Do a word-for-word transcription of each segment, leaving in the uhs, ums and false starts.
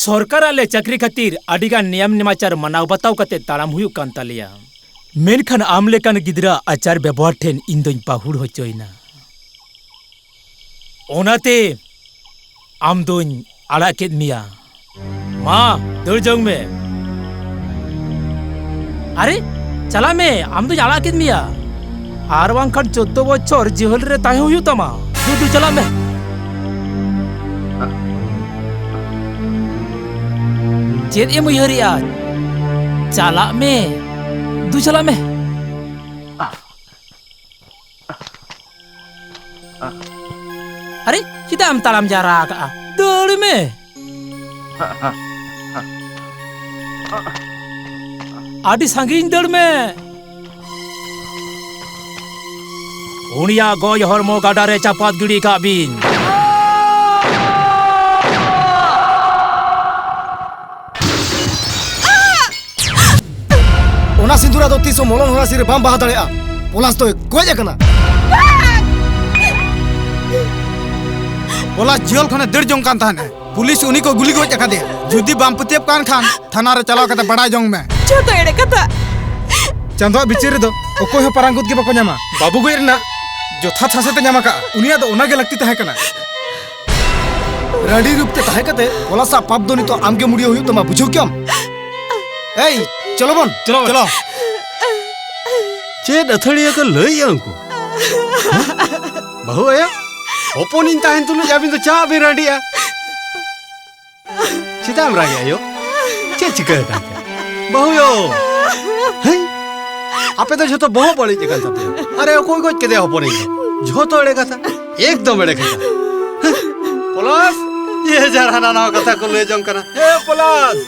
ᱥᱚᱨᱠᱟᱨᱟᱜ ᱞᱮ ᱪᱟᱹᱠᱨᱤ ᱠᱷᱟᱹᱛᱤᱨ ᱟᱹᱰᱤᱜᱟᱱ ᱱᱤᱭᱚᱢ ᱱᱮᱢᱟᱪᱟᱨ ᱢᱟᱱᱟᱣ ᱵᱟᱛᱟᱣ ᱠᱟᱛᱮ ᱛᱟᱲᱟᱢ ᱦᱩᱭᱩᱜ ᱠᱟᱱ ᱛᱟᱞᱮᱭᱟ᱾ ᱢᱮᱱᱠᱷᱟᱱ ᱟᱢ ᱞᱮᱠᱟᱱ ᱜᱤᱫᱽᱨᱟᱹ ᱟᱪᱟᱨ ᱵᱮᱵᱚᱦᱟᱨ ᱴᱷᱮᱱ ᱤᱧ ᱫᱚᱧ ᱯᱟᱹᱦᱩᱲ ᱦᱚᱪᱚᱭᱮᱱᱟ᱾ ᱚᱱᱟᱛᱮ ᱟᱢ ᱫᱚᱧ ᱟᱲᱟᱜ ᱠᱮᱫ ᱢᱮᱭᱟ᱾ ᱢᱟ, ᱫᱟᱹᱲ ᱡᱚᱝ ᱢᱮ᱾ ᱟᱨᱮ, ᱪᱟᱞᱟᱜ ᱢᱮ, ᱟᱢ ᱫᱚᱧ ᱟᱲᱟᱜ ᱠᱮᱫ ᱢᱮᱭᱟ᱾ ᱟᱨ ᱵᱟᱝᱠᱷᱟᱱ ᱪᱳᱫᱽᱫᱳ ᱵᱚᱪᱷᱚᱨ ᱡᱮᱦᱮᱞ ᱨᱮ ᱛᱟᱦᱮᱸ ᱦᱩᱭᱩᱜ ᱛᱟᱢᱟ᱾ ᱫᱩ, ᱫᱩ, ᱪᱟᱞᱟᱜ ᱢᱮ᱾ ᱪᱮᱫ ᱮᱢ ᱩᱭᱦᱟᱹᱨᱮᱜᱼᱟ? ᱪᱟᱞᱟᱜ ᱢᱮ, ᱫᱩ, ᱪᱟᱞᱟᱜ ᱢᱮ᱾ ᱟᱨᱮ, ᱪᱮᱫᱟᱜ ᱮᱢ ᱛᱟᱲᱟᱢ ᱡᱟᱣᱨᱟ ᱟᱠᱟᱜᱼᱟ? ᱫᱟᱹᱲ ᱢᱮ᱾ ᱟᱹᱰᱤ ᱥᱟᱺᱜᱤᱧ ᱫᱟᱹᱲ ᱢᱮ᱾ ᱩᱱᱤᱭᱟᱜ ᱜᱚᱡ ᱦᱚᱲᱢᱚ ᱜᱟᱰᱟ ᱨᱮ ᱪᱟᱯᱟᱫ ᱜᱤᱰᱤ ᱠᱟᱜ ᱵᱤᱱ᱾ ᱚᱱᱟ ᱥᱤᱸᱫᱩᱨᱟ ᱫᱚ ᱛᱤᱥ ᱦᱚᱸ ᱢᱚᱞᱚᱱ ᱦᱚᱨᱟᱥᱤ ᱨᱮ ᱵᱟᱢ ᱵᱟᱦᱟ ᱫᱟᱲᱮᱭᱟᱜᱼᱟ᱾ ᱯᱚᱞᱟᱥ ᱫᱚᱭ ᱜᱚᱡ ᱟᱠᱟᱱᱟ᱾ ᱯᱚᱞᱟᱥ ᱡᱤᱭᱚᱞ ᱠᱷᱚᱱᱮ ᱫᱟᱹᱲ ᱡᱚᱝ ᱠᱟᱱ ᱛᱟᱦᱮᱸᱱᱟ᱾ ᱯᱩᱞᱤᱥ ᱩᱱᱤ ᱠᱚ ᱜᱩᱞᱤ ᱜᱚᱡ ᱟᱠᱟᱫᱮᱭᱟ᱾ ᱡᱩᱫᱤ ᱵᱟᱢ ᱯᱟᱹᱛᱭᱟᱹᱵ ᱠᱟᱱ ᱠᱷᱟᱱ, ᱛᱷᱟᱱᱟ ᱨᱮ ᱪᱟᱞᱟᱣ ᱠᱟᱛᱮ ᱵᱟᱲᱟᱭ ᱡᱚᱝ ᱢᱮ᱾ ᱡᱚᱛᱚ ᱮᱲᱮ ᱠᱟᱛᱷᱟ᱾ ᱪᱟᱸᱫᱚᱣᱟᱜ ᱵᱤᱪᱟᱹᱨ ᱨᱮᱫᱚ ᱚᱠᱚᱭ ᱦᱚᱸ ᱯᱟᱨᱟᱝᱜᱚᱛ ᱜᱮ ᱵᱟᱠᱚ ᱧᱟᱢᱟ᱾ ᱵᱟᱹᱵᱩ ᱜᱚᱡ ᱨᱮᱱᱟᱜ ᱡᱚᱛᱷᱟᱛ ᱥᱟᱥᱮᱛ ᱮ ᱧᱟᱢ ᱟᱠᱟᱫᱼᱟ᱾ ᱩᱱᱤᱭᱟᱜ ᱫᱚ ᱚᱱᱟ ᱜᱮ ᱞᱟᱹᱠᱛᱤ ᱛᱟᱦᱮᱸ ᱠᱟᱱᱟ᱾ ᱨᱟᱺᱰᱤ ᱨᱩᱯ ᱛᱮ ᱛᱟᱦᱮᱸ ᱠᱟᱛᱮ ᱯᱚᱞᱟᱥᱟᱜ ᱯᱟᱯ ᱫᱚ ᱱᱤᱛᱚᱜ ᱟᱢ ᱜᱮ ᱢᱩᱲᱤᱭᱟᱹ ᱦᱩᱭᱩᱜ ᱛᱟᱢᱟ, ᱵᱩᱡᱷᱟᱹᱣ ᱠᱮᱟᱢ? ᱮᱭ, ᱪᱚᱞᱚ ᱵᱚᱱ᱾ ᱪᱚᱞᱚ᱾ ᱪᱚᱞᱚ᱾ ᱪᱮᱫ ᱟᱹᱛᱷᱟᱹᱲᱤᱭᱟᱹ ᱠᱚ ᱞᱟᱹᱭᱮᱜᱼᱟ ᱩᱱᱠᱩ? ᱵᱟᱹᱦᱩ ᱟᱭᱳ, ᱦᱚᱯᱚᱱᱤᱧ ᱛᱟᱦᱮᱱ ᱛᱩᱞᱩᱡ ᱟᱹᱵᱤᱱ ᱫᱚ ᱪᱟᱜ ᱵᱤᱱ ᱨᱟᱺᱰᱤᱜᱼᱟ? ᱪᱮᱫᱟᱜ ᱮᱢ ᱨᱟᱜᱮᱜᱼᱟ ᱟᱭᱳ? ᱪᱮᱫ ᱪᱤᱠᱟᱹ ᱟᱠᱟᱱ ᱛᱮ? ᱵᱟᱹᱦᱩ ᱭᱳ! ᱦᱮᱸ? ᱟᱯᱮ ᱫᱚ ᱡᱷᱚᱛᱚ ᱵᱚᱦᱚᱜ ᱵᱟᱹᱲᱤᱡ ᱟᱠᱟᱱ ᱛᱟᱯᱮᱭᱟ᱾ ᱟᱨᱮ, ᱚᱠᱚᱭ ᱜᱚᱡ ᱠᱮᱫᱮᱭᱟ ᱦᱚᱯᱚᱱᱤᱧ ᱫᱚ? ᱡᱷᱚᱛᱚ ᱮᱲᱮ ᱠᱟᱛᱷᱟ᱾ ᱮᱠᱫᱚᱢ ᱮᱲᱮ ᱠᱟᱛᱷᱟ᱾ ᱦᱮᱸ? ᱯᱚᱞᱟᱥ, ᱡᱮ ᱡᱟᱨ ᱦᱟᱱᱟ ᱱᱟᱣᱟ ᱠᱟᱛᱷᱟ ᱠᱚ ᱞᱟᱹᱭ ᱡᱚᱝ ᱠᱟᱱᱟ᱾ ᱮ ᱯᱚᱞᱟᱥ!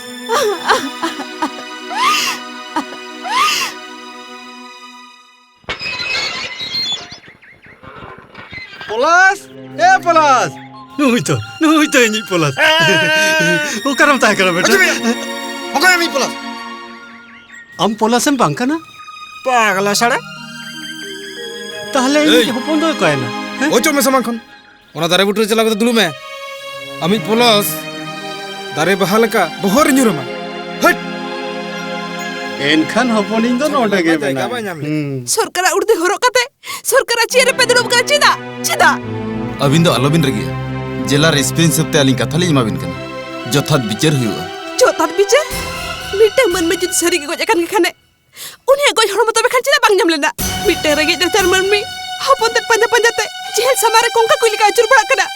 ᱯᱚᱞᱟᱥ! ᱮ ᱯᱚᱞᱟᱥ! ᱱᱩᱭ ᱛᱚ, ᱱᱩᱭ ᱛᱚ ᱤᱧᱤᱡ ᱯᱚᱞᱟᱥ᱾ ᱮ! ᱚᱠᱟᱨᱮᱢ ᱛᱟᱦᱮᱸ ᱠᱟᱱᱟ ᱵᱮᱴᱟ? ᱚᱠᱚᱭ ᱟᱢᱤᱡ ᱯᱚᱞᱟᱥ? ᱟᱢ ᱯᱚᱞᱟᱥᱮᱢ ᱵᱟᱝ ᱠᱟᱱᱟ? ᱯᱟᱜᱽᱞᱟ ᱥᱟᱲᱟ᱾ ᱛᱟᱦᱞᱮ ᱤᱧᱤᱡ ᱮᱭ! ᱦᱚᱯᱚᱱ ᱫᱚ ᱚᱠᱟᱭᱮᱱᱟ? ᱦᱮᱸ? ᱚᱪᱚᱜ ᱢᱮ ᱥᱟᱢᱟᱝ ᱠᱷᱚᱱ᱾ ᱚᱱᱟ ᱫᱟᱨᱮ ᱵᱩᱴᱟᱹ ᱨᱮ ᱪᱟᱞᱟᱣ ᱠᱟᱛᱮ ᱫᱩᱲᱩᱵ ᱢᱮ᱾ ᱟᱢᱤᱡ ᱯᱚᱞᱟᱥ᱾ ᱫᱟᱨᱮ ᱵᱟᱦᱟ ᱞᱮᱠᱟ ᱵᱚᱦᱚᱜ ᱨᱮ ᱧᱩᱨ ᱟᱢᱟ᱾ ᱦᱟᱹᱴ! ᱮᱱᱠᱷᱟᱱ ᱦᱚᱯᱚᱱᱤᱧ ᱫᱚ ᱱᱚᱰᱮ ᱜᱮ ᱡᱟᱭᱜᱟ ᱢᱮᱱᱟᱭᱟ᱾ ᱵᱟᱭ ᱧᱟᱢ ᱞᱮᱫ᱾ ᱦᱩᱸ᱾ ᱥᱚᱨᱠᱟᱨᱟᱜ ᱩᱲᱫᱤ ᱦᱚᱨᱚᱜ ᱠᱟᱛᱮ ᱥᱚᱨᱠᱟᱨᱟᱜ ᱪᱮᱭᱟᱨ ᱨᱮᱯᱮ ᱫᱩᱲᱩᱵ ᱠᱟᱱᱟ᱾ ᱪᱮᱫᱟᱜ? ᱪᱮᱫᱟᱜ? ᱟᱹᱵᱤᱱ ᱫᱚ ᱟᱞᱚᱵᱤᱱ ᱨᱟᱹᱜᱤᱜᱼᱟ᱾ ᱡᱮᱞᱟ ᱨᱮ ᱮᱥ ᱯᱤ ᱦᱤᱥᱟᱹᱵ ᱛᱮ ᱟᱹᱞᱤᱧ ᱠᱟᱛᱷᱟ ᱞᱤᱧ ᱮᱢᱟᱵᱤᱱ ᱠᱟᱱᱟ᱾ ᱡᱚᱛᱷᱟᱛ ᱵᱤᱪᱟᱹᱨ ᱦᱩᱭᱩᱜᱼᱟ᱾ ᱡᱚᱛᱷᱟᱛ ᱵᱤᱪᱟᱹᱨ? ᱢᱤᱫᱴᱟᱝ ᱢᱟᱹᱱᱢᱤ ᱡᱩᱫᱤ ᱥᱟᱹᱨᱤ ᱜᱮ ᱜᱚᱡ ᱟᱠᱟᱱ ᱜᱮ ᱠᱷᱟᱱᱮ, ᱩᱱᱤᱭᱟᱜ ᱜᱚᱡ ᱦᱚᱲᱢᱚ ᱛᱚᱵᱮ ᱠᱷᱟᱱ ᱪᱮᱫᱟᱜ ᱵᱟᱝ ᱧᱟᱢ ᱞᱮᱱᱟ? ᱢᱤᱫᱴᱟᱝ ᱨᱮᱸᱜᱮᱡ ᱱᱟᱪᱟᱨ ᱢᱟᱹᱱᱢᱤ ᱦᱚᱯᱚᱱ ᱛᱮᱫ ᱯᱟᱸᱡᱟ ᱯᱟᱸᱡᱟ ᱛᱮ ᱡᱮᱦᱮᱞ ᱥᱟᱢᱟᱝ ᱨᱮ ᱠᱚᱝᱠᱟ ᱠᱩᱭ ᱞᱮᱠᱟ ᱟᱹᱪᱩᱨ ᱵᱟᱲᱟᱜ ᱠᱟᱱᱟ᱾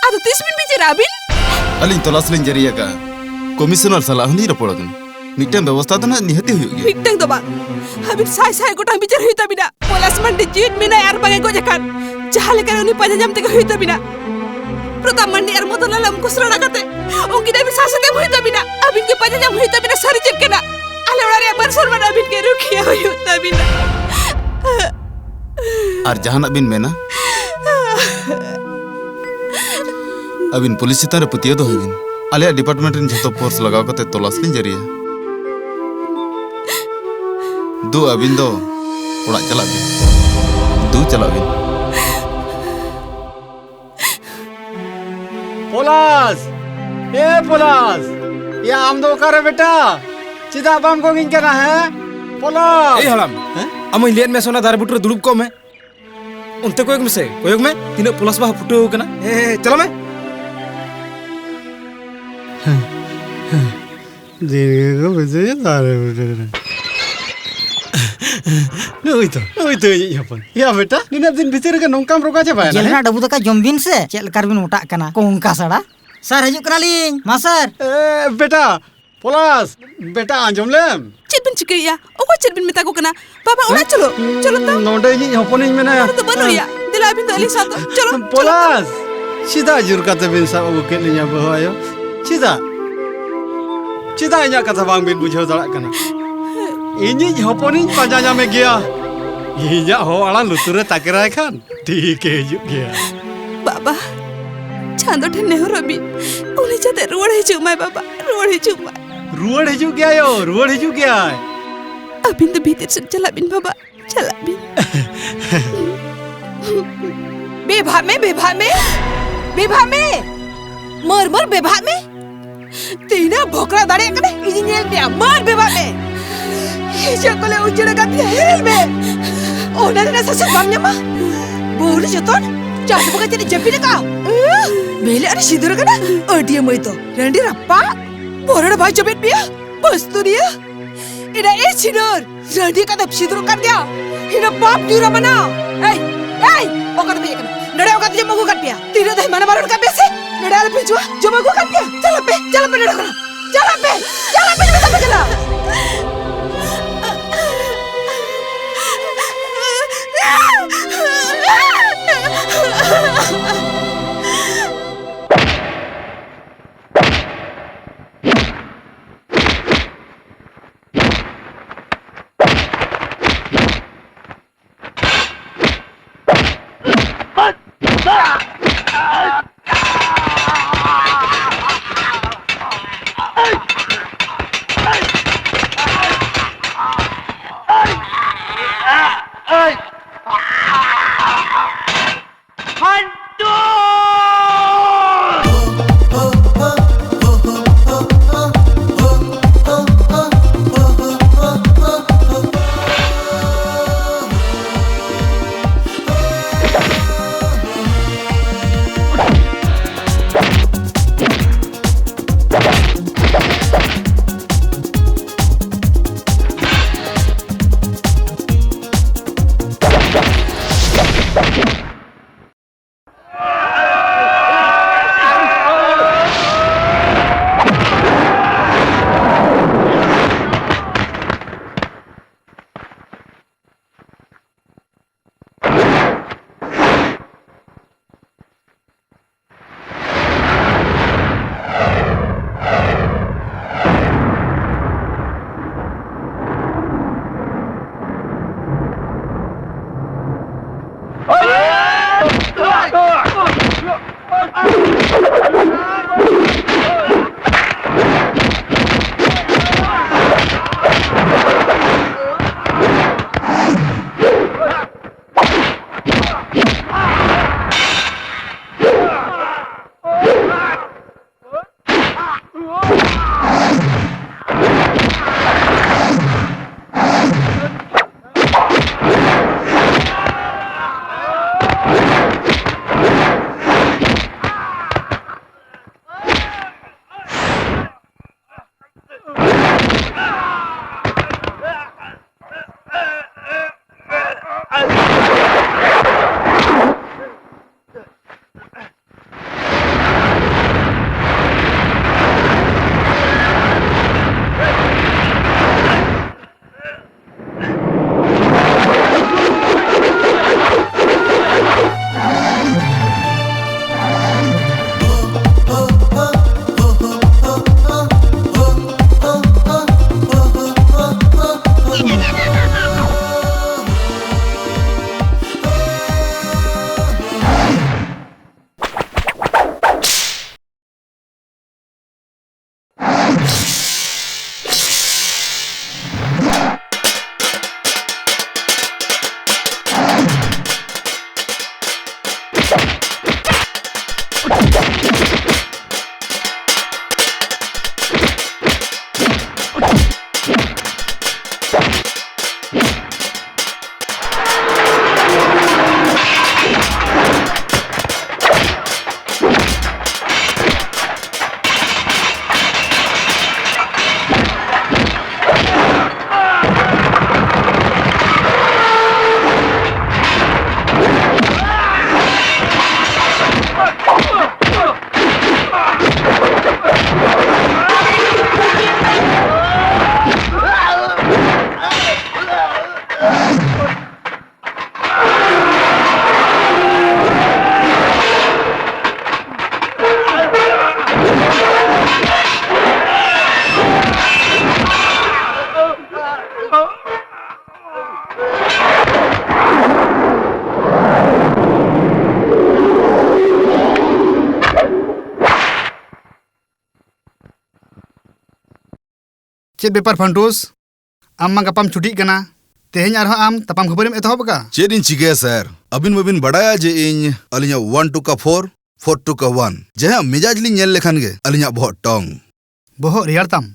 ᱟᱫᱚ ᱛᱤᱥ ᱵᱤᱱ ᱵᱤᱪᱟᱹᱨᱟ ᱟᱹᱵᱤᱱ? ᱟᱹᱞᱤᱧ ᱛᱚᱞᱟᱥ ᱞᱤᱧ ᱡᱟᱹᱨᱤ ᱟᱠᱟᱫᱼᱟ᱾ ᱠᱚᱢᱤᱥᱚᱱᱟᱨ ᱥᱟᱞᱟᱜ ᱦᱚᱸᱞᱤᱧ ᱨᱚᱯᱚᱲ ᱟᱠᱟᱱᱟ᱾ ᱢᱤᱫᱴᱟᱝ ᱵᱮᱵᱚᱥᱛᱷᱟ ᱫᱚ ᱱᱟᱦᱟᱜ ᱱᱤᱦᱟᱹᱛᱤ ᱦᱩᱭᱩᱜ ᱜᱮᱭᱟ᱾ ᱢᱤᱫᱴᱟᱝ ᱫᱚ ᱵᱟᱝ, ᱟᱹᱵᱤᱱ ᱥᱟᱭ ᱥᱟᱭ ᱜᱚᱴᱟᱝ ᱵᱤᱪᱟᱹᱨ ᱦᱩᱭᱩᱜ ᱛᱟᱹᱵᱤᱱᱟ᱾ ᱯᱚᱞᱟᱥ ᱢᱟᱱᱰᱤ ᱡᱤᱣᱤᱫ ᱢᱮᱱᱟᱭ ᱟᱨ ᱵᱟᱝ ᱮ ᱜᱚᱡ ᱟᱠᱟᱱ, ᱡᱟᱦᱟᱸ ᱞᱮᱠᱟᱨᱮ ᱩᱱᱤ ᱯᱟᱸᱡᱟ ᱧᱟᱢ ᱛᱮᱜᱮ ᱦᱩᱭᱩᱜ ᱛᱟᱹᱵᱤᱱᱟ᱾ ᱯᱨᱚᱛᱟᱯ ᱢᱟᱱᱰᱤ ᱟᱨ ᱢᱚᱫᱚᱱ ᱞᱟᱞ ᱩᱱᱠᱩ ᱥᱚᱨᱟᱲᱟ ᱠᱟᱛᱮ ᱩᱱᱠᱤᱱ ᱟᱹᱵᱤᱱ ᱥᱟᱥᱮᱛ ᱮᱢ ᱦᱩᱭᱩᱜ ᱛᱟᱹᱵᱤᱱᱟ᱾ ᱟᱹᱵᱤᱱ ᱜᱮ ᱯᱟᱸᱡᱟ ᱧᱟᱢ ᱦᱩᱭᱩᱜ ᱛᱟᱹᱵᱤᱱᱟ ᱥᱟᱹᱨᱤ ᱪᱮᱫ ᱠᱟᱱᱟ᱾ ᱟᱞᱮ ᱚᱲᱟᱜ ᱨᱮᱭᱟᱜ ᱢᱟᱹᱱ ᱥᱚᱱᱢᱟᱱ ᱟᱹᱵᱤᱱ ᱜᱮ ᱨᱩᱠᱷᱤᱭᱟᱹ ᱦᱩᱭᱩᱜ ᱛᱟᱹᱵᱤᱱᱟ᱾ ᱟᱨ ᱡᱟᱦᱟᱱᱟᱜ ᱵᱤᱱ ᱢᱮᱱᱟ? ᱟᱹᱵᱤᱱ ᱯᱩᱞᱤᱥ ᱪᱮᱛᱟᱱ ᱨᱮ ᱯᱟᱹᱛᱭᱟᱹᱣ ᱫᱚᱦᱚᱭ ᱵᱤᱱ᱾ ᱟᱞᱮᱭᱟᱜ ᱰᱤᱯᱟᱨᱴᱢᱮᱱᱴ ᱨᱮᱱ ᱡᱷᱚᱛᱚ ᱯᱷᱳᱨᱥ ᱞᱟᱜᱟᱣ ᱠᱟᱛᱮ ᱛᱚᱞᱟᱥ ᱞᱤᱧ ᱡᱟᱹᱨᱤᱭᱟ᱾ ᱫᱩ, ᱟᱹᱵᱤᱱ ᱫᱚ ᱚᱲᱟᱜ ᱪᱟᱞᱟᱜ ᱵᱤᱱ᱾ ᱫᱩ, ᱪᱟᱞᱟᱜ ᱵᱤᱱ᱾ ᱯᱚᱞᱟᱥ! ᱮ ᱯᱚᱞᱟᱥ! ᱭᱟ, ᱟᱢ ᱫᱚ ᱚᱠᱟᱨᱮ ᱵᱮᱴᱟ? ᱪᱮᱫᱟᱜ ᱵᱟᱢ ᱜᱚᱝᱤᱧ ᱠᱟᱱᱟ, ᱦᱮᱸ? ᱯᱚᱞᱟᱥ! ᱮᱭ ᱦᱟᱲᱟᱢ, ᱦᱮᱸ? ᱟᱢ ᱦᱚᱧ ᱞᱟᱹᱭᱟᱫ ᱢᱮᱭᱟ ᱥᱮ ᱚᱱᱟ ᱫᱟᱨᱮ ᱵᱩᱴᱟᱹ ᱨᱮ ᱫᱩᱲᱩᱵ ᱠᱚᱜ ᱢᱮ? ᱚᱱᱛᱮ ᱠᱚᱭᱚᱜ ᱢᱮᱥᱮ, ᱠᱚᱭᱚᱜ ᱢᱮ, ᱛᱤᱱᱟᱹᱜ ᱯᱚᱞᱟᱥ ᱵᱟᱦᱟ ᱯᱷᱩᱴᱟᱹᱣ ᱟᱠᱟᱱᱟ᱾ ᱦᱮᱸ, ᱦᱮᱸ, ᱪᱟᱞᱟᱜ ᱢᱮ᱾ ᱦᱮᱸ, ᱦᱮᱸ᱾ ᱫᱤᱱ ᱜᱮᱠᱚ ᱢᱮᱛᱟᱹᱧᱟ ᱫᱟᱨᱮ ᱵᱩᱴᱟᱹ ᱨᱮ᱾ ᱱᱩᱭ ᱛᱚ, ᱱᱩᱭ ᱛᱚ ᱤᱧᱤᱡ ᱦᱚᱯᱚᱱ᱾ ᱭᱟ ᱵᱮᱴᱟ, ᱱᱤᱱᱟᱹᱜ ᱫᱤᱱ ᱵᱷᱤᱛᱤᱨ ᱨᱮᱜᱮ ᱱᱚᱝᱠᱟᱢ ᱨᱚᱜᱟ ᱪᱟᱵᱟᱭᱮᱱᱟ, ᱡᱮᱞ ᱦᱮᱸ? ᱨᱮᱱᱟᱜ ᱰᱟᱹᱵᱩ ᱫᱟᱠᱟ ᱡᱚᱢ ᱵᱤᱱ ᱥᱮ, ᱪᱮᱫ ᱞᱮᱠᱟ ᱨᱮᱵᱤᱱ ᱢᱚᱴᱟᱜ ᱠᱟᱱᱟ, ᱠᱚᱝᱠᱟ ᱥᱟᱲᱟ᱾ ᱥᱟᱨ, ᱦᱤᱡᱩᱜ ᱠᱟᱱᱟᱞᱤᱧ, ᱢᱟ ᱥᱟᱨ᱾ ᱮ, ᱵᱮᱴᱟ, ᱯᱚᱞᱟᱥ, ᱵᱮᱴᱟ, ᱟᱸᱡᱚᱢ ᱞᱮᱢ᱾ ᱪᱮᱫ ᱵᱤᱱ ᱪᱤᱠᱟᱹᱭᱮᱭᱟ? ᱚᱠᱚᱭ ᱪᱮᱫ ᱵᱤᱱ ᱢᱮᱛᱟ ᱠᱚ ᱠᱟᱱᱟ? ᱵᱟᱵᱟ, ᱚᱲᱟᱜ ᱪᱚᱞᱚ, ᱪᱚᱞᱚ ᱛᱚ᱾ ᱱᱚᱰᱮ ᱤᱧᱤᱡ ᱦᱚᱯᱚᱱᱤᱧ ᱢᱮᱱᱟᱭᱟ᱾ ᱱᱚᱰᱮ ᱫᱚ ᱵᱟᱹᱱᱩᱜ ᱮᱭᱟ᱾ ᱫᱮᱞᱟ, ᱟᱹᱵᱤᱱ ᱫᱚ ᱟᱹᱞᱤᱧ ᱥᱟᱶ ᱫᱚ, ᱪᱚᱞᱚ, ᱪᱚᱞᱚ ᱛᱚ᱾ ᱯᱚᱞᱟᱥ, ᱪᱮᱫᱟᱜ ᱡᱳᱨ ᱠᱟᱛᱮ ᱵᱤᱱ ᱥᱟᱵ ᱟᱹᱜᱩ ᱠᱮᱫ ᱞᱤᱧᱟ, ᱵᱟᱹᱦᱩ ᱟᱭᱳ? ᱪᱮᱫᱟᱜ? ᱪᱮᱫᱟᱜ ᱤᱧᱟᱜ ᱠᱟᱛᱷᱟ ᱵᱟᱝ ᱵᱤᱱ ᱵᱩᱡᱷᱟᱹᱣ ᱫᱟᱲᱮᱭᱟᱜ ᱠᱟᱱᱟ? ᱤᱧᱤᱡ ᱦᱚᱯᱚᱱᱤᱧ ᱯᱟᱸᱡᱟ ᱧᱟᱢᱮ ᱜᱮᱭᱟ᱾ ᱤᱧᱟᱜ ᱦᱚᱸ ᱟᱲᱟᱝ ᱞᱩᱛᱩᱨ ᱨᱮ ᱛᱟᱠᱮᱨᱟᱭ ᱠᱷᱟᱱ ᱴᱷᱤᱠ ᱮ ᱦᱤᱡᱩᱜ ᱜᱮᱭᱟ᱾ ᱵᱟᱵᱟ, ᱪᱟᱸᱫᱚ ᱴᱷᱮᱱ ᱱᱮᱦᱚᱨᱚᱜ ᱵᱤᱱ, ᱩᱱᱤ ᱡᱟᱛᱮ ᱨᱩᱣᱟᱹᱲ ᱦᱤᱡᱩᱜ ᱢᱟᱭ ᱵᱟᱵᱟ, ᱨᱩᱣᱟᱹᱲ ᱦᱤᱡᱩᱜ ᱢᱟᱭ᱾ ᱨᱩᱣᱟᱹᱲ ᱦᱤᱡᱩᱜ ᱜᱮᱭᱟᱭ ᱭᱳ, ᱨᱩᱣᱟᱹᱲ ᱦᱤᱡᱩᱜ ᱜᱮᱭᱟᱭ᱾ ᱟᱹᱵᱤᱱ ᱫᱚ ᱵᱷᱤᱛᱤᱨ ᱥᱮᱫ ᱪᱟᱞᱟᱜ ᱵᱤᱱ ᱵᱟᱵᱟ, ᱪᱟᱞᱟᱜ ᱵᱤᱱ᱾ ᱵᱮᱵᱷᱟᱜ ᱢᱮ, ᱵᱮᱵᱷᱟᱜ ᱢᱮ, ᱵᱮᱵᱷᱟᱜ ᱢᱮ, ᱢᱟᱹᱨ ᱢᱟᱹᱨ ᱵᱮᱵᱷᱟᱜ ᱢᱮ᱾ ᱛᱤᱱᱟᱹᱜ ᱵᱷᱚᱠᱨᱟ ᱫᱟᱲᱮᱭᱟᱜ ᱠᱟᱱᱟ, ᱤᱧᱤᱧ ᱧᱮᱞ ᱢᱮᱭᱟ᱾ ᱢᱟᱨ ᱵᱮᱵᱟᱫ ᱢᱮ᱾ ᱤᱧᱟᱹᱜ ᱠᱚᱞᱮ ᱩᱡᱟᱹᱲ ᱟᱠᱟᱫ ᱛᱤᱧᱟ, ᱦᱮᱨᱮᱞ ᱢᱮ᱾ ᱚᱱᱟ ᱨᱮᱱᱟᱜ ᱥᱟᱥᱚᱱ ᱵᱟᱢ ᱧᱟᱢᱟ? ᱵᱟᱹᱦᱩ ᱨᱮ ᱡᱚᱛᱚᱱ, ᱪᱟᱸᱫ ᱵᱚᱸᱜᱟ ᱪᱮᱫ ᱮ ᱡᱟᱹᱯᱤᱫ ᱟᱠᱟᱫᱼᱟ? ᱢᱮᱞᱮ ᱟᱨ ᱥᱤᱸᱫᱩᱨ ᱟᱠᱟᱱᱟ᱾ ᱟᱹᱰᱤᱭᱟᱹ ᱢᱟᱹᱭ ᱫᱚ ᱨᱟᱺᱰᱤ ᱨᱟᱯᱟᱜ, ᱵᱚᱨᱚᱲ ᱵᱟᱭ ᱡᱚᱢᱮᱫ ᱯᱮᱭᱟ᱾ ᱵᱟᱹᱥᱛᱩᱨᱤᱭᱟᱹ, ᱮᱱᱟ ᱮ ᱪᱷᱤᱱᱟᱹᱨ, ᱨᱟᱺᱰᱤ ᱠᱟᱛᱮᱢ ᱥᱤᱸᱫᱩᱨᱚᱜ ᱠᱟᱱ ᱜᱮᱭᱟ᱾ ᱤᱱᱟᱹ ᱯᱟᱯ ᱧᱩᱨ ᱟᱢᱟᱱᱟ᱾ ᱮᱭ, ᱮᱭ, ᱚᱠᱟ ᱛᱮᱯᱮ ᱦᱮᱡ ᱟᱠᱟᱱᱟ? ᱱᱚᱰᱮ ᱚᱠᱟ ᱛᱮ ᱡᱚᱢ ᱟᱹᱜᱩ ᱟᱠᱟᱫ ᱯᱮᱭᱟ? ᱛᱤᱱᱟᱹᱜ ᱫᱷᱟᱣ ᱢᱟᱱᱟ ᱵᱟᱨᱚᱱ ᱟᱠᱟᱫ ᱯᱮᱭᱟ ᱥᱮ? ᱱᱚᱰᱮ ᱟᱞᱚᱯᱮ ᱦᱤᱡᱩᱜᱼᱟ, ᱡᱚᱢ ᱟᱹᱜᱩ ᱟᱠᱟᱫ ᱯᱮᱭᱟ᱾ ᱪᱟᱞᱟᱜ ᱯᱮ, ᱪᱟᱞᱟᱜ ᱯᱮ ᱱᱚᱰᱮ ᱠᱷᱚᱱᱟᱜ᱾ ᱪᱟᱞᱟᱜ ᱯᱮ, ᱪᱟᱞᱟᱜ ᱯᱮ, ᱪᱟᱞᱟᱜ ᱯᱮ, ᱪᱟᱞᱟᱜ ᱯᱮ᱾ ᱪᱮᱫ ᱵᱮᱯᱟᱨ ᱯᱷᱟᱱᱴᱩᱥ? ᱟᱢ ᱢᱟ ᱜᱟᱯᱟᱢ ᱪᱷᱩᱴᱤᱜ ᱠᱟᱱᱟ, ᱛᱮᱦᱮᱧ ᱟᱨᱦᱚᱸ ᱟᱢ ᱛᱟᱯᱟᱢ ᱠᱷᱟᱹᱯᱟᱹᱨᱤᱢ ᱮᱛᱚᱦᱚᱵ ᱟᱠᱟᱫᱼᱟ? ᱪᱮᱫ ᱤᱧ ᱪᱤᱠᱟᱹᱭᱟ ᱥᱮᱨ? ᱟᱹᱵᱤᱱ ᱢᱟᱵᱤᱱ ᱵᱟᱰᱟᱭᱟ ᱡᱮ ᱤᱧ ᱟᱹᱞᱤᱧᱟᱜ one ᱴᱩᱠᱟ four, four ᱴᱩᱠᱟ one᱾ ᱡᱟᱦᱟᱸᱭᱟᱜ ᱢᱮᱡᱟᱡᱽ ᱞᱤᱧ ᱧᱮᱞ ᱞᱮᱠᱷᱟᱱ ᱜᱮ ᱟᱹᱞᱤᱧᱟᱜ ᱵᱚᱦᱚᱜ ᱴᱚᱝ᱾ ᱵᱚᱦᱚᱜ ᱨᱮᱭᱟᱲ ᱛᱟᱢ᱾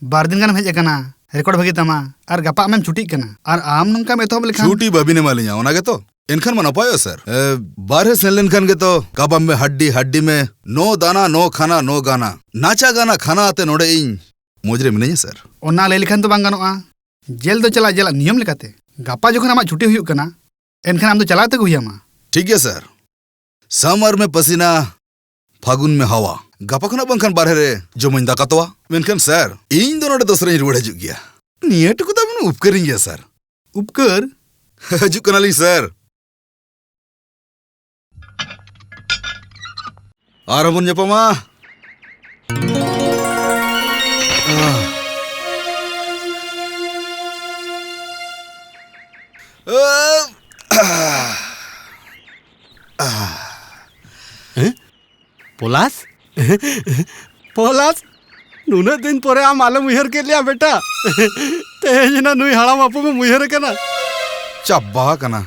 ᱵᱟᱨ ᱫᱤᱱ ᱜᱟᱱᱮᱢ ᱦᱮᱡ ᱟᱠᱟᱱᱟ, ᱨᱮᱠᱚᱨᱰ ᱵᱷᱟᱹᱜᱤ ᱛᱟᱢᱟ, ᱟᱨ ᱜᱟᱯᱟ ᱟᱢᱮᱢ ᱪᱷᱩᱴᱤᱜ ᱠᱟᱱᱟ, ᱟᱨ ᱟᱢ ᱱᱚᱝᱠᱟᱢ ᱮᱛᱚᱦᱚᱵ ᱞᱮᱠᱷᱟᱱ᱾ ᱪᱷᱩᱴᱤ ᱵᱟᱹᱵᱤᱱ ᱮᱢᱟ ᱞᱤᱧᱟ, ᱚᱱᱟ ᱜᱮᱛᱚ? ᱮᱱᱠᱷᱟᱱ ᱢᱟ ᱱᱟᱯᱟᱭᱚᱜᱼᱟ ᱥᱮᱨ᱾ ᱮ, ᱵᱟᱨᱦᱮ ᱥᱮᱱ ᱞᱮᱱᱠᱷᱟᱱ ᱜᱮᱛᱚ ᱠᱟᱵᱟᱵ ᱢᱮ ᱦᱟᱰᱰᱤ, ᱦᱟᱰᱰᱤ ᱢᱮ, ᱱᱚ ᱫᱟᱱᱟ, ᱱᱚ ᱠᱷᱟᱱᱟ, ᱱᱚ ᱜᱟᱱᱟ, ᱱᱟᱪᱟ ᱜᱟᱱᱟ ᱠᱷᱟᱱᱟ ᱟᱛᱮ ᱱᱚᱰᱮ ᱤᱧ ᱢᱚᱡᱽ ᱨᱮ ᱢᱤᱱᱟᱹᱧᱟ ᱥᱮᱨ᱾ ᱚᱱᱟ ᱞᱟᱹᱭ ᱞᱮᱠᱷᱟᱱ ᱫᱚ ᱵᱟᱝ ᱜᱟᱱᱚᱜᱼᱟ᱾ ᱡᱮᱞ ᱫᱚ ᱪᱟᱞᱟᱜ ᱡᱮᱞᱟᱜ ᱱᱤᱭᱚᱢ ᱞᱮᱠᱟᱛᱮ᱾ ᱜᱟᱯᱟ ᱡᱚᱠᱷᱚᱱ ᱟᱢᱟᱜ ᱪᱷᱩᱴᱤ ᱦᱩᱭᱩᱜ ᱠᱟᱱᱟ, ᱮᱱᱠᱷᱟᱱ ᱟᱢ ᱫᱚ ᱪᱟᱞᱟᱣ ᱛᱮᱜᱮ ᱦᱩᱭᱟᱢᱟ᱾ ᱴᱷᱤᱠ ᱜᱮᱭᱟ ᱥᱮᱨ᱾ ᱥᱟᱢᱟᱨ ᱢᱮ ᱯᱟᱥᱤᱱᱟ, ᱯᱷᱟᱹᱜᱩᱱ ᱢᱮ ᱦᱟᱣᱟ᱾ ᱜᱟᱯᱟ ᱠᱷᱚᱱᱟᱜ ᱵᱟᱝᱠᱷᱟᱱ ᱵᱟᱨᱦᱮ ᱨᱮ ᱡᱚᱢᱟᱹᱧ ᱫᱟᱠᱟ ᱛᱚᱣᱟ᱾ ᱢᱮᱱᱠᱷᱟᱱ ᱥᱮᱨ, ᱤᱧ ᱫᱚ ᱱᱚᱰᱮ ᱫᱚᱥᱨᱟᱧ ᱨᱩᱣᱟᱹᱲ ᱦᱤᱡᱩᱜ ᱜᱮᱭᱟ᱾ ᱱᱤᱭᱟᱹ ᱴᱩᱠᱩ ᱫᱚ ᱟᱵᱤᱱ ᱩᱯᱠᱟᱹᱨᱤᱧ ᱜᱮᱭᱟ ᱥᱮᱨ᱾ ᱩᱯᱠᱟᱹᱨ? ᱦᱤᱡᱩᱜ ᱠᱟᱱᱟᱞᱤᱧ ᱥᱮᱨ᱾ ᱟᱨᱦᱚᱸ ᱵᱚᱱ ᱧᱟᱯᱟᱢᱟ᱾ ᱦᱮᱸ? ᱯᱚᱞᱟᱥ? ᱯᱚᱞᱟᱥ, ᱱᱩᱱᱟᱹᱜ ᱫᱤᱱ ᱯᱚᱨᱮ ᱟᱢ ᱟᱞᱮᱢ ᱩᱭᱦᱟᱹᱨ ᱠᱮᱫ ᱞᱮᱭᱟ ᱵᱮᱴᱟ᱾ ᱛᱮᱦᱮᱧ ᱮᱱᱟ ᱱᱩᱭ ᱦᱟᱲᱟᱢ ᱟᱯᱚᱢᱮᱢ ᱩᱭᱦᱟᱹᱨ ᱠᱟᱱᱟ᱾ ᱪᱟᱵᱟ ᱟᱠᱟᱱᱟ᱾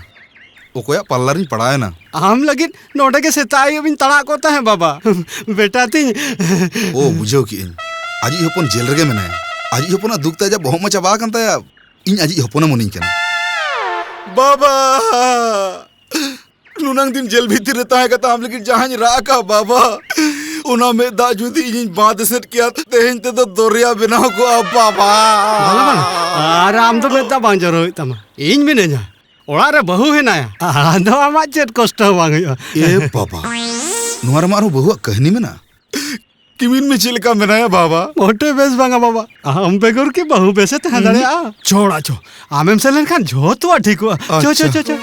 ᱚᱠᱚᱭᱟᱜ ᱯᱟᱞᱞᱟ ᱨᱤᱧ ᱯᱟᱲᱟᱣ ᱮᱱᱟ? ᱟᱢ ᱞᱟᱹᱜᱤᱫ ᱱᱚᱰᱮ ᱜᱮ ᱥᱮᱛᱟᱜ ᱟᱹᱭᱩᱵ ᱤᱧ ᱛᱟᱲᱟᱜ ᱠᱚᱜ ᱛᱟᱦᱮᱸ ᱵᱟᱵᱟ᱾ ᱵᱮᱴᱟ ᱛᱤᱧ᱾ ᱳ, ᱵᱩᱡᱷᱟᱹᱣ ᱠᱮᱜ ᱟᱹᱧ᱾ ᱟᱡᱤᱡ ᱦᱚᱯᱚᱱ ᱡᱮᱞ ᱨᱮᱜᱮ ᱢᱮᱱᱟᱭᱟ᱾ ᱟᱡᱤᱡ ᱦᱚᱯᱚᱱᱟᱜ ᱫᱩᱠ ᱛᱮ ᱟᱡᱟᱜ ᱵᱚᱦᱚᱜ ᱢᱟ ᱪᱟᱵᱟ ᱟᱠᱟᱱ ᱛᱟᱭᱟ᱾ ᱤᱧ ᱟᱡᱤᱡ ᱦᱚᱯᱚᱱᱮ ᱢᱚᱱᱮᱧ ᱠᱟᱱᱟ᱾ ᱵᱟᱵᱟ! ᱱᱩᱱᱟᱹᱝ ᱫᱤᱱ ᱡᱮᱞ ᱵᱷᱤᱛᱤᱨ ᱨᱮ ᱛᱟᱦᱮᱸ ᱠᱟᱛᱮ ᱟᱢ ᱞᱟᱹᱜᱤᱫ ᱡᱟᱦᱟᱸᱧ ᱨᱟᱜ ᱟᱠᱟᱫ ᱵᱟᱵᱟ, ᱚᱱᱟ ᱢᱮᱫ ᱫᱟᱜ ᱡᱩᱫᱤ ᱤᱧᱤᱧ ᱵᱟᱸᱫ ᱮᱥᱮᱫ ᱠᱮᱭᱟ, ᱛᱮᱦᱮᱧ ᱛᱮᱫᱚ ᱫᱚᱨᱭᱟ ᱵᱮᱱᱟᱣ ᱠᱚᱜᱼᱟ ᱵᱟᱵᱟ᱾ ᱵᱟᱝᱟ, ᱵᱟᱝᱟ᱾ ᱟᱨ ᱟᱢ ᱫᱚ ᱢᱮᱫ ᱫᱟᱜ ᱵᱟᱝ ᱡᱚᱨᱚ ᱦᱩᱭᱩᱜ ᱛᱟᱢᱟ᱾ ᱤᱧ ᱢᱤᱱᱟᱹᱧᱟ᱾ ᱚᱲᱟᱜ ᱨᱮ ᱵᱟᱹᱦᱩ ᱦᱮᱱᱟᱭᱟ᱾ ᱟᱫᱚ ᱟᱢᱟᱜ ᱪᱮᱫ ᱠᱚᱥᱴᱚ ᱦᱚᱸ ᱵᱟᱝ ᱦᱩᱭᱩᱜᱼᱟ᱾ ᱮ ᱵᱟᱵᱟ, ᱱᱚᱣᱟ ᱨᱮᱢᱟ ᱟᱨᱦᱚᱸ ᱵᱟᱹᱦᱩᱣᱟᱜ ᱠᱟᱹᱦᱱᱤ ᱢᱮᱱᱟᱜᱼᱟ᱾ ᱠᱤᱢᱤᱱ ᱢᱮ ᱪᱮᱫ ᱞᱮᱠᱟ ᱢᱮᱱᱟᱭᱟ ᱵᱟᱵᱟ? ᱢᱚᱴᱮ ᱵᱮᱥ ᱵᱟᱝᱟ ᱵᱟᱵᱟ᱾ ᱟᱢ ᱵᱮᱜᱚᱨ ᱠᱤ ᱵᱟᱹᱦᱩ ᱵᱮᱥᱮ ᱛᱟᱦᱮᱸ ᱦᱩᱸ᱾ ᱫᱟᱲᱮᱭᱟᱜᱼᱟ? ᱪᱷᱚᱲᱟ ᱪᱷᱚ, ᱟᱢᱮᱢ ᱥᱮᱱ ᱞᱮᱱᱠᱷᱟᱱ ᱡᱷᱚᱛᱚᱣᱟᱜ ᱴᱷᱤᱠᱚᱜᱼᱟ᱾ ᱪᱷᱚ, ᱪᱷᱚ, ᱟᱪᱪᱷᱟ᱾ ᱪᱷᱚ, ᱪᱷᱚ᱾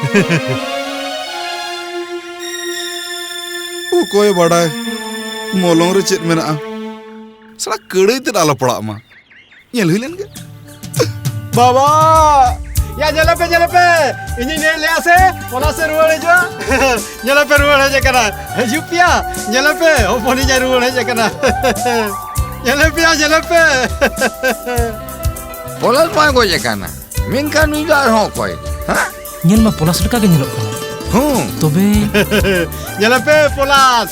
ᱚᱠᱚᱭ ᱵᱟᱰᱟᱭ ᱢᱚᱞᱚᱝ ᱨᱮ ᱪᱮᱫ ᱢᱮᱱᱟᱜᱼᱟ? ᱥᱟᱞᱟ ᱠᱟᱹᱲᱟᱹᱭ ᱛᱮᱫ ᱟᱞᱚ ᱯᱟᱲᱟᱜ ᱢᱟ᱾ ᱧᱮᱞ ᱦᱩᱭ ᱞᱮᱱ ᱜᱮ᱾ ᱵᱟᱵᱟ! ᱭᱟ, ᱧᱮᱞᱮ ᱯᱮ, ᱧᱮᱞᱮ ᱯᱮ! ᱤᱧᱤᱧ ᱞᱟᱹᱭ ᱞᱮᱜᱼᱟ ᱥᱮ, ᱚᱱᱟ ᱥᱮ ᱨᱩᱣᱟᱹᱲ ᱦᱤᱡᱩᱜᱼᱟ᱾ ᱧᱮᱞᱮ ᱯᱮ, ᱨᱩᱣᱟᱹᱲ ᱦᱮᱡ ᱟᱠᱟᱱᱟ᱾ ᱦᱤᱡᱩᱜ ᱯᱮᱭᱟ, ᱧᱮᱞᱮ ᱯᱮ, ᱦᱚᱯᱚᱱᱤᱧ ᱮ ᱨᱩᱣᱟᱹᱲ ᱦᱮᱡ ᱟᱠᱟᱱᱟ᱾ ᱧᱮᱞᱮ ᱯᱮᱭᱟ, ᱧᱮᱞᱮ ᱯᱮ᱾ ᱯᱚᱞᱟᱥ ᱢᱟᱭ ᱜᱚᱡ ᱟᱠᱟᱱᱟ, ᱢᱮᱱᱠᱷᱟᱱ ᱱᱩᱭ ᱫᱚ ᱟᱨᱦᱚᱸ ᱚᱠᱚᱭ? ᱦᱮᱸ? ᱧᱮᱞ ᱢᱟ ᱯᱚᱞᱟᱥ ᱞᱮᱠᱟ ᱜᱮ ᱧᱮᱞᱚᱜ ᱠᱟᱱᱟ᱾ ᱦᱩᱸ᱾ ᱛᱚᱵᱮ ᱧᱮᱞᱮ ᱯᱮ, ᱯᱚᱞᱟᱥ᱾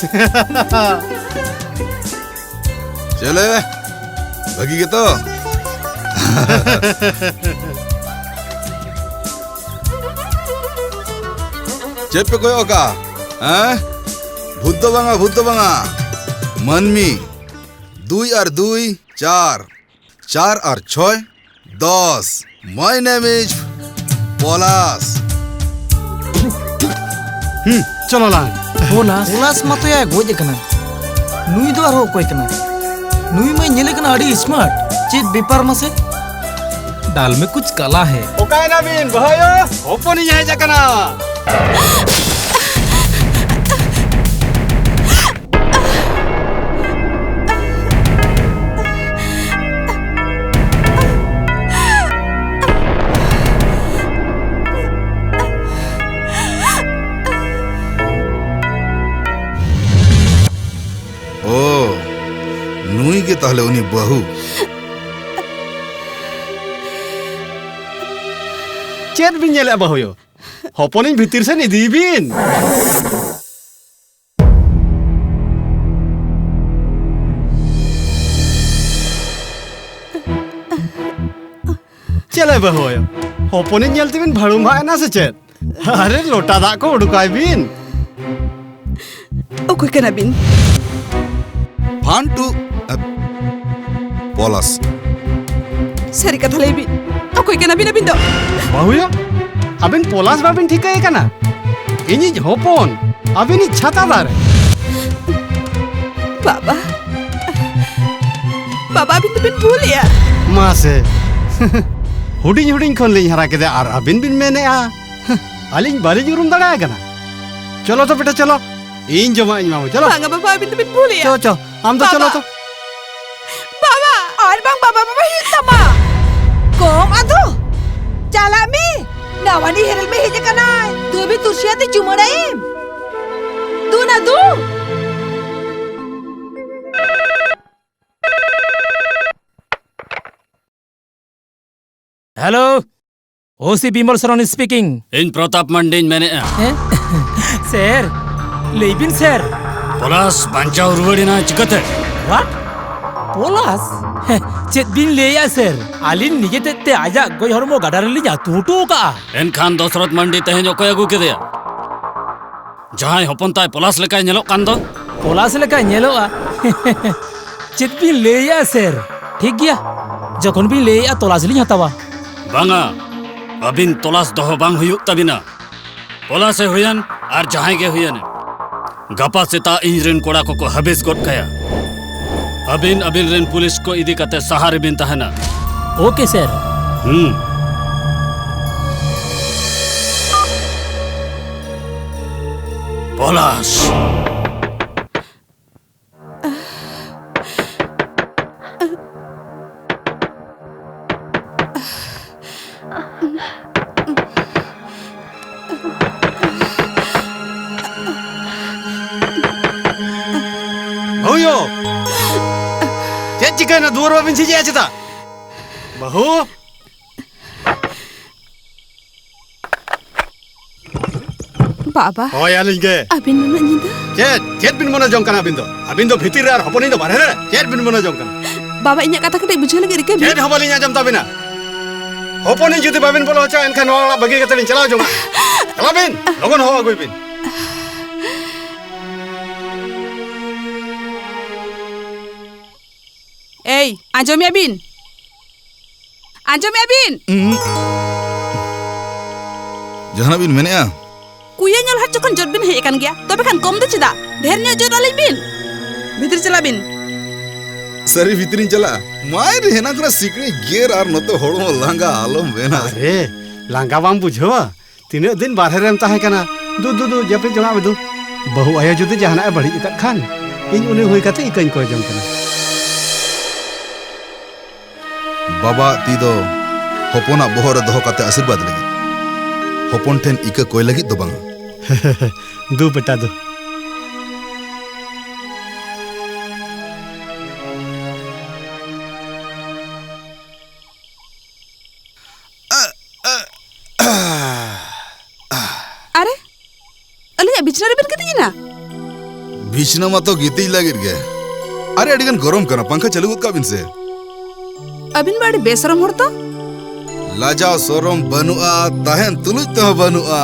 ᱪᱮᱞᱮ, ᱵᱷᱟᱹᱜᱤ ᱜᱮᱛᱚ? ᱪᱮᱫ ᱯᱮ ᱠᱚᱭᱚᱜ ᱟᱠᱟᱜᱼᱟ? ᱦᱮᱸ? ᱵᱷᱩᱛ ᱫᱚ ᱵᱟᱝᱟ, ᱵᱷᱩᱛ ᱫᱚ ᱵᱟᱝᱟ, ᱢᱟᱹᱱᱢᱤ᱾ ᱫᱩᱭ ᱟᱨ ᱫᱩᱭ, ᱪᱟᱨ᱾ ᱪᱟᱨ ᱟᱨ ᱪᱷᱚᱭ, ᱫᱚᱥ᱾ My name is ᱯᱚᱞᱟᱥ᱾ ᱦᱩᱸ, ᱪᱚᱞᱚ ᱞᱟᱝ᱾ ᱯᱚᱞᱟᱥ? ᱯᱚᱞᱟᱥ ᱢᱟᱛᱚᱭᱟ ᱜᱚᱡ ᱟᱠᱟᱱᱟ᱾ ᱱᱩᱭ ᱫᱚ ᱟᱨᱦᱚᱸ ᱚᱠᱚᱭ ᱠᱟᱱᱟ? ᱱᱩᱭ ᱢᱟᱭ ᱧᱮᱞᱮ ᱠᱟᱱᱟ ᱟᱹᱰᱤ smart᱾ ᱪᱮᱫ ᱵᱮᱯᱟᱨ ᱢᱟᱥᱮ? ᱰᱟᱞ ᱢᱮ ᱠᱩᱪ ᱠᱟᱞᱟ ᱦᱮ᱾ ᱚᱠᱟᱭᱮᱱᱟ ᱵᱤᱱ, ᱵᱟᱹᱦᱩ ᱟᱭᱳ? ᱦᱚᱯᱚᱱᱤᱧ ᱦᱮᱡ ᱟᱠᱟᱱᱟ᱾ ᱳ, ᱱᱩᱭ ᱜᱮ ᱛᱟᱦᱞᱮ ᱩᱱᱤ ᱵᱟᱹᱦᱩ᱾ ᱪᱮᱫ ᱵᱤᱱ ᱧᱮᱞᱮᱫᱼᱟ ᱵᱟᱹᱦᱩᱭᱳ? ᱦᱚᱯᱚᱱᱤᱧ ᱵᱷᱤᱛᱤᱨ ᱥᱮᱱ ᱤᱫᱤᱭᱮ ᱵᱤᱱ᱾ ᱪᱮᱫ ᱞᱮ ᱵᱟᱹᱦᱩ ᱟᱭᱳ? ᱦᱚᱯᱚᱱᱤᱧ ᱧᱮᱞ ᱛᱮᱵᱤᱱ ᱵᱷᱟᱹᱲᱩᱢ ᱵᱷᱟᱜ ᱮᱱᱟ ᱥᱮ ᱪᱮᱫ? ᱟᱨᱮ, ᱞᱚᱴᱟ ᱫᱟᱜ ᱠᱚ ᱩᱰᱩᱠᱟᱭ ᱵᱤᱱ᱾ ᱚᱠᱚᱭ ᱠᱟᱱᱟ ᱵᱤᱱ? ᱯᱷᱟᱱᱴᱩ, ᱮ, ᱯᱚᱞᱟᱥ᱾ ᱥᱟᱹᱨᱤ ᱠᱟᱛᱷᱟ ᱞᱟᱹᱭ ᱵᱤᱱ, ᱚᱠᱚᱭ ᱠᱟᱱᱟ ᱵᱤᱱ ᱟᱹᱵᱤᱱ ᱫᱚ? ᱵᱟᱹᱦᱩᱭᱟ, ᱟᱹᱵᱤᱱ ᱯᱚᱞᱟᱥ ᱵᱟᱵᱤᱱ ᱴᱷᱤᱠᱟᱹᱭᱮ ᱠᱟᱱᱟ? ᱤᱧᱤᱡ ᱦᱚᱯᱚᱱ, ᱟᱹᱵᱤᱱᱤᱡ ᱪᱷᱟᱛᱟ ᱫᱟᱨᱮ᱾ ᱵᱟᱵᱟ, ᱵᱟᱵᱟ, ᱟᱹᱵᱤᱱ ᱫᱚᱵᱤᱱ ᱵᱷᱩᱞᱮᱜᱼᱟ᱾ ᱢᱟᱥᱮ, ᱦᱩᱰᱤᱧ ᱦᱩᱰᱤᱧ ᱠᱷᱚᱱ ᱞᱤᱧ ᱦᱟᱨᱟ ᱠᱮᱫᱮᱭᱟ ᱟᱨ ᱟᱹᱵᱤᱱ ᱵᱤᱱ ᱢᱮᱱᱮᱜᱼᱟ? ᱟᱹᱞᱤᱧ ᱵᱟᱹᱞᱤᱧ ᱩᱨᱩᱢ ᱫᱟᱲᱮᱭᱟᱭ ᱠᱟᱱᱟ᱾ ᱪᱚᱞᱚ ᱛᱚ ᱵᱮᱴᱟ, ᱪᱚᱞᱚ, ᱤᱧ ᱡᱚᱢᱟᱜ ᱤᱧ ᱮᱢᱟᱢᱟ, ᱪᱚᱞᱚ᱾ ᱵᱟᱝᱟ ᱵᱟᱵᱟ, ᱟᱹᱵᱤᱱ ᱫᱚᱵᱤᱱ ᱵᱷᱩᱞᱮᱜᱼᱟ᱾ ᱪᱚ, ᱪᱚ, ᱟᱢ ᱫᱚ ᱪᱚᱞᱚ ᱵᱟᱵᱟ᱾ ᱛᱚ᱾ ᱵᱟᱵᱟ, ᱟᱨ ᱵᱟᱝ ᱵᱟᱵᱟ, ᱵᱟᱵᱟ ᱦᱩᱭᱩᱜ ᱛᱟᱢᱟ᱾ ᱠᱚᱢ ᱟᱫᱚ, ᱪᱟᱞᱟᱜ ᱢᱮ᱾ ᱱᱟᱣᱟᱱᱤᱡ ᱦᱮᱨᱮᱞ ᱢᱮ ᱦᱮᱡ ᱟᱠᱟᱱᱟᱭ᱾ ᱫᱩ ᱵᱤ ᱛᱩᱨᱥᱤᱭᱟᱛᱮ ᱪᱩᱢᱟᱹᱲᱟᱭᱮᱢ᱾ ᱫᱩ ᱱᱟ ᱫᱩ᱾ Hello, O C Bimal Saran speaking. ᱤᱧ ᱯᱨᱚᱛᱟᱯ ᱢᱟᱱᱰᱤᱧ ᱢᱮᱱᱮᱫᱼᱟ᱾ ᱦᱮᱸ? ᱥᱮᱨ, ᱞᱟᱹᱭ ᱵᱤᱱ ᱥᱮᱨ᱾ ᱯᱚᱞᱟᱥ ᱵᱟᱧᱪᱟᱣ ᱨᱩᱣᱟᱹᱲ ᱮᱱᱟ ᱪᱤᱠᱟᱹᱛᱮ? What? ᱯᱚᱞᱟᱥ? ᱦᱮᱸ, ᱪᱮᱫ ᱵᱤᱱ ᱞᱟᱹᱭᱟ ᱥᱮᱨ? ᱟᱹᱞᱤᱧ ᱱᱤᱡᱮ ᱛᱮᱫ ᱛᱮ ᱟᱡᱟᱜ ᱜᱚᱡ ᱦᱚᱲᱢᱚ ᱜᱟᱰᱟ ᱨᱮᱞᱤᱧ ᱟᱹᱛᱩ ᱦᱚᱴᱚ ᱟᱠᱟᱜᱼᱟ᱾ ᱮᱱᱠᱷᱟᱱ ᱫᱚᱥᱨᱚᱛ ᱢᱟᱱᱰᱤ ᱛᱮᱦᱮᱧ ᱚᱠᱚᱭ ᱟᱹᱜᱩ ᱠᱮᱫᱮᱭᱟ? ᱡᱟᱦᱟᱸᱭ ᱦᱚᱯᱚᱱ ᱛᱟᱭ ᱯᱚᱞᱟᱥ ᱞᱮᱠᱟᱭ ᱧᱮᱞᱚᱜ ᱠᱟᱱ ᱫᱚ? ᱯᱚᱞᱟᱥ ᱞᱮᱠᱟᱭ ᱧᱮᱞᱚᱜᱼᱟ? ᱪᱮᱫ ᱵᱤᱱ ᱞᱟᱹᱭᱮᱜᱼᱟ ᱥᱮᱨ? ᱴᱷᱤᱠ ᱜᱮᱭᱟ, ᱡᱚᱠᱷᱚᱱ ᱵᱤᱱ ᱞᱟᱹᱭᱮᱜᱼᱟ ᱛᱚᱞᱟᱥ ᱞᱤᱧ ᱦᱟᱛᱟᱣᱟ᱾ ᱵᱟᱝᱟ, ᱟᱹᱵᱤᱱ ᱛᱚᱞᱟᱥ ᱫᱚᱦᱚ ᱵᱟᱝ ᱦᱩᱭᱩᱜ ᱛᱟᱹᱵᱤᱱᱟ᱾ ᱯᱚᱞᱟᱥᱮ ᱦᱩᱭᱮᱱ ᱟᱨ ᱡᱟᱦᱟᱸᱭ ᱜᱮ ᱦᱩᱭᱮᱱ, ᱜᱟᱯᱟ ᱥᱮᱛᱟᱜ ᱤᱧ ᱨᱮᱱ ᱠᱚᱲᱟ ᱠᱚᱠᱚ ᱦᱟᱹᱵᱤᱥ ᱜᱚᱫ ᱠᱟᱭᱟ᱾ ᱟᱹᱵᱤᱱ ᱟᱹᱵᱤᱱ ᱨᱮᱱ ᱯᱩᱞᱤᱥ ᱠᱚ ᱤᱫᱤ ᱠᱟᱛᱮ ᱥᱟᱦᱟ ᱨᱮᱵᱤᱱ ᱛᱟᱦᱮᱱᱟ᱾ OK ᱥᱮᱨ᱾ ᱦᱩᱸ᱾ ᱯᱚᱞᱟᱥ᱾ ᱵᱟᱹᱦᱩᱭᱳ! ᱪᱮᱫ ᱪᱤᱠᱟᱹᱭᱮᱱᱟ? ᱫᱩᱣᱟᱹᱨ ᱵᱟᱵᱤᱱ ᱡᱷᱤᱡ ᱮᱜᱼᱟ ᱪᱮᱫᱟᱜ? ᱵᱟᱹᱦᱩ! ᱵᱟᱵᱟ᱾ ᱦᱳᱭ, ᱟᱹᱞᱤᱧ ᱜᱮ᱾ ᱟᱹᱵᱤᱱ ᱱᱩᱱᱟᱹᱜ ᱧᱤᱫᱟᱹ? ᱪᱮᱫ, ᱪᱮᱫ ᱵᱤᱱ ᱢᱚᱱᱮ ᱡᱚᱝ ᱠᱟᱱᱟ ᱟᱹᱵᱤᱱ ᱫᱚ? ᱟᱹᱵᱤᱱ ᱫᱚ ᱵᱷᱤᱛᱤᱨ ᱨᱮ ᱟᱨ ᱦᱚᱯᱚᱱᱤᱧ ᱫᱚ ᱵᱟᱨᱦᱮ ᱨᱮ? ᱪᱮᱫ ᱵᱤᱱ ᱢᱚᱱᱮ ᱡᱚᱝ ᱠᱟᱱᱟ? ᱵᱟᱵᱟ, ᱤᱧᱟᱹᱜ ᱠᱟᱛᱷᱟ ᱠᱟᱹᱴᱤᱡ ᱵᱩᱡᱷᱟᱹᱣ ᱞᱟᱹᱜᱤᱫ ᱨᱤᱠᱟᱹᱭ ᱵᱤᱱ᱾ ᱪᱮᱫ ᱦᱚᱸ ᱵᱟᱹᱞᱤᱧ ᱟᱸᱡᱚᱢ ᱛᱟᱵᱤᱱᱟ᱾ ᱦᱚᱯᱚᱱᱤᱧ ᱡᱩᱫᱤ ᱵᱟᱵᱤᱱ ᱵᱚᱞᱚ ᱦᱚᱪᱚᱣᱟ, ᱮᱱᱠᱷᱟᱱ ᱱᱚᱣᱟ ᱚᱲᱟᱜ ᱵᱟᱹᱜᱤ ᱠᱟᱛᱮ ᱞᱤᱧ ᱪᱟᱞᱟᱣ ᱡᱚᱝᱟ᱾ ᱪᱟᱞᱟᱜ ᱵᱤᱱ, ᱞᱚᱜᱚᱱ ᱦᱚᱦᱚ ᱟᱹᱜᱩᱭ ᱵᱤᱱ᱾ ᱮᱭ, ᱟᱸᱡᱚᱢᱮᱜᱼᱟ ᱵᱤᱱ? ᱟᱸᱡᱚᱢᱮᱜᱼᱟ ᱵᱤᱱ? ᱩᱸ᱾ ᱡᱟᱦᱟᱱᱟᱜ ᱵᱤᱱ ᱢᱮᱱᱮᱜᱼᱟ? ᱠᱩᱭᱟᱹ ᱧᱮᱞ ᱦᱟᱴ ᱡᱚᱠᱷᱚᱱ ᱡᱚᱫ ᱵᱤᱱ ᱦᱮᱡ ᱟᱠᱟᱱ ᱜᱮᱭᱟ, ᱛᱚᱵᱮ ᱠᱷᱟᱱ ᱠᱚᱢ ᱫᱚ ᱪᱮᱫᱟᱜ? ᱰᱷᱮᱨ ᱧᱚᱜ ᱡᱚᱫ ᱟᱹᱞᱤᱧ ᱵᱤᱱ᱾ ᱵᱷᱤᱛᱨᱤ ᱪᱟᱞᱟᱜ ᱵᱤᱱ᱾ ᱥᱟᱹᱨᱤ ᱵᱷᱤᱛᱨᱤᱧ ᱪᱟᱞᱟᱜᱼᱟ? ᱢᱟᱭ ᱨᱮ, ᱦᱮᱱᱟᱝ ᱠᱷᱚᱱᱟᱜ ᱥᱤᱠᱲᱤᱡ ᱜᱮᱨ ᱟᱨ ᱱᱚᱛᱮ ᱦᱚᱲᱢᱚ ᱞᱟᱸᱜᱟ, ᱟᱞᱚᱢ ᱢᱮᱱᱟ᱾ ᱟᱨᱮ, ᱞᱟᱸᱜᱟ ᱵᱟᱢ ᱵᱩᱡᱷᱟᱹᱣᱟ? ᱛᱤᱱᱟᱹᱜ ᱫᱤᱱ ᱵᱟᱨᱦᱮ ᱨᱮᱢ ᱛᱟᱦᱮᱸ ᱠᱟᱱᱟ? ᱫᱩ, ᱫᱩ, ᱫᱩ, ᱡᱟᱹᱯᱤᱫ ᱡᱚᱝᱟᱜ ᱢᱮ ᱫᱩ᱾ ᱵᱟᱹᱦᱩ ᱟᱭᱳ ᱡᱩᱫᱤ ᱡᱟᱦᱟᱱᱟᱜ ᱮ ᱵᱟᱹᱲᱤᱡ ᱟᱠᱟᱫ ᱠᱷᱟᱱ, ᱤᱧ ᱩᱱᱤ ᱦᱩᱭ ᱠᱟᱛᱮ ᱤᱠᱟᱹᱧ ᱠᱚᱭ ᱡᱚᱝ ᱠᱟᱱᱟ᱾ ᱵᱟᱵᱟᱣᱟᱜ ᱛᱤ ᱫᱚ ᱦᱚᱯᱚᱱᱟᱜ ᱵᱚᱦᱚᱜ ᱨᱮ ᱫᱚᱦᱚ ᱠᱟᱛᱮ ᱟᱥᱤᱨᱵᱟᱫᱽ ᱞᱟᱹᱜᱤᱫ, ᱦᱚᱯᱚᱱ ᱴᱷᱮᱱ ᱤᱠᱟᱹ ᱠᱚᱭ ᱞᱟᱹᱜᱤᱫ ᱫᱚ ᱵᱟᱝᱟ᱾ ᱫᱩ ᱵᱮᱴᱟ ᱫᱩ᱾ ᱵᱤᱪᱷᱱᱟᱹ ᱨᱮᱵᱤᱱ ᱜᱤᱛᱤᱡ ᱮᱱᱟ? ᱵᱤᱪᱷᱱᱟᱹ ᱢᱟᱛᱚ ᱜᱤᱛᱤᱡ ᱞᱟᱹᱜᱤᱫ ᱜᱮ᱾ ᱟᱨᱮ, ᱟᱹᱰᱤ ᱜᱟᱱ ᱜᱚᱨᱚᱢ ᱠᱟᱱᱟ, ᱯᱟᱝᱠᱷᱟ ᱪᱟᱹᱞᱩ ᱜᱚᱫ ᱠᱟᱜ ᱵᱤᱱ ᱥᱮ᱾ ᱟᱹᱵᱤᱱ ᱢᱟ ᱟᱹᱰᱤ ᱵᱮᱥᱚᱨᱚᱢ ᱦᱚᱲ ᱛᱚ᱾ ᱞᱟᱡᱟᱣ ᱥᱚᱨᱚᱢ ᱵᱟᱹᱱᱩᱜᱼᱟ, ᱛᱟᱦᱮᱱ ᱛᱩᱞᱩᱡ ᱛᱮᱦᱚᱸ ᱵᱟᱹᱱᱩᱜᱼᱟ᱾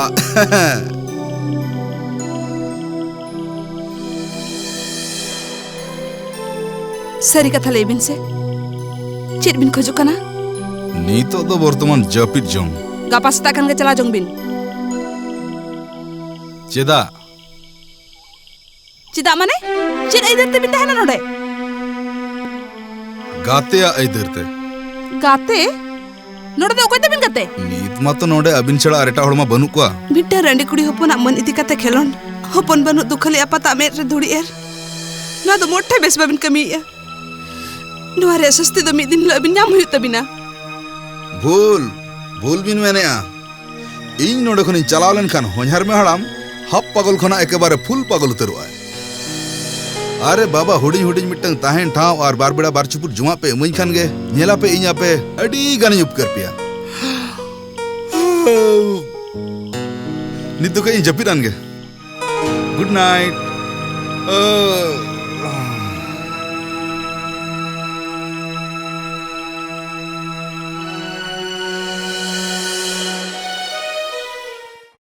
ᱥᱟᱹᱨᱤ ᱠᱟᱛᱷᱟ ᱞᱟᱹᱭ ᱵᱤᱱ ᱥᱮ, ᱪᱮᱫ ᱵᱤᱱ ᱠᱷᱚᱡᱚᱜ ᱠᱟᱱᱟ? ᱱᱤᱛᱚᱜ ᱫᱚ ᱵᱚᱨᱛᱚᱢᱟᱱ ᱡᱟᱹᱯᱤᱫ ᱡᱚᱝ᱾ ᱜᱟᱯᱟ ᱥᱮᱛᱟᱜ ᱠᱷᱟᱱ ᱜᱮ ᱪᱟᱞᱟᱣ ᱡᱚᱝ ᱵᱤᱱ᱾ ᱪᱮᱫᱟᱜ? ᱪᱮᱫᱟᱜ ᱢᱟᱱᱮ? ᱪᱮᱫ ᱟᱹᱭᱫᱟᱹᱨ ᱛᱮᱵᱤᱱ ᱛᱟᱦᱮᱱᱟ ᱱᱚᱰᱮ? ᱜᱟᱛᱮᱭᱟᱜ ᱟᱹᱭᱫᱟᱹᱨ ᱛᱮ᱾ ᱜᱟᱛᱮ? ᱱᱚᱰᱮ ᱫᱚ ᱚᱠᱚᱭ ᱛᱟᱵᱤᱱ ᱜᱟᱛᱮ? ᱱᱤᱛ ᱢᱟᱛᱚ ᱱᱚᱰᱮ ᱟᱹᱵᱤᱱ ᱪᱷᱟᱲᱟ ᱟᱨ ᱮᱴᱟᱜ ᱦᱚᱲ ᱢᱟ ᱵᱟᱹᱱᱩᱜ ᱠᱚᱣᱟ᱾ ᱢᱤᱫᱴᱟᱝ ᱨᱟᱺᱰᱤ ᱠᱩᱲᱤ ᱦᱚᱯᱚᱱᱟᱜ ᱢᱟᱹᱱ ᱤᱫᱤ ᱠᱟᱛᱮ ᱠᱷᱮᱞᱳᱱᱰ᱾ ᱦᱚᱯᱚᱱ ᱵᱟᱹᱱᱩᱜ ᱫᱩᱠᱷᱟᱹᱞᱤ ᱟᱯᱟᱛᱟᱜ ᱢᱮᱫ ᱨᱮ ᱫᱷᱩᱲᱤ ᱮᱨ᱾ ᱱᱚᱣᱟ ᱫᱚ ᱢᱚᱴᱷᱮ ᱵᱮᱥ ᱵᱟᱵᱤᱱ ᱠᱟᱹᱢᱤᱭᱮᱫᱼᱟ᱾ ᱱᱚᱣᱟ ᱨᱮᱭᱟᱜ ᱥᱟᱹᱥᱛᱤ ᱫᱚ ᱢᱤᱫ ᱫᱤᱱ ᱦᱤᱞᱳᱜ ᱟᱹᱵᱤᱱ ᱧᱟᱢ ᱦᱩᱭᱩᱜ ᱛᱟᱹᱵᱤᱱᱟ᱾ ᱵᱷᱩᱞ, ᱵᱷᱩᱞ ᱵᱤᱱ ᱢᱮᱱᱮᱫᱼᱟ᱾ ᱤᱧ ᱱᱚᱰᱮ ᱠᱷᱚᱱᱤᱧ ᱪᱟᱞᱟᱣ ᱞᱮᱱᱠᱷᱟᱱ ᱦᱚᱧᱦᱟᱨ ᱢᱮ ᱦᱟᱲᱟᱢ ᱦᱟᱯ ᱯᱟᱜᱚᱞ ᱠᱷᱚᱱᱟᱜ ᱮᱠᱮᱵᱟᱨᱮ ᱯᱷᱩᱞ ᱯᱟᱜᱚᱞ ᱩᱛᱟᱹᱨᱚᱜᱼᱟᱭ᱾ ᱟᱨᱮ ᱵᱟᱵᱟ, ᱦᱩᱰᱤᱧ ᱦᱩᱰᱤᱧ ᱢᱤᱫᱴᱟᱝ ᱛᱟᱦᱮᱱ ᱴᱷᱟᱶ ᱟᱨ ᱵᱟᱨ ᱵᱮᱲᱟ ᱵᱟᱨ ᱪᱩᱯᱩᱫ ᱡᱚᱢᱟᱜ ᱯᱮ ᱤᱢᱟᱹᱧ ᱠᱷᱟᱱ ᱜᱮ, ᱧᱮᱞᱟᱯᱮ ᱤᱧ ᱟᱯᱮ ᱟᱹᱰᱤ ᱜᱟᱱᱤᱧ ᱩᱯᱠᱟᱹᱨ ᱯᱮᱭᱟ᱾ ᱱᱤᱛ ᱫᱚ ᱠᱟᱹᱡ ᱤᱧ ᱡᱟᱹᱯᱤᱫ ᱟᱱ ᱜᱮ᱾ Good night. ᱳ᱾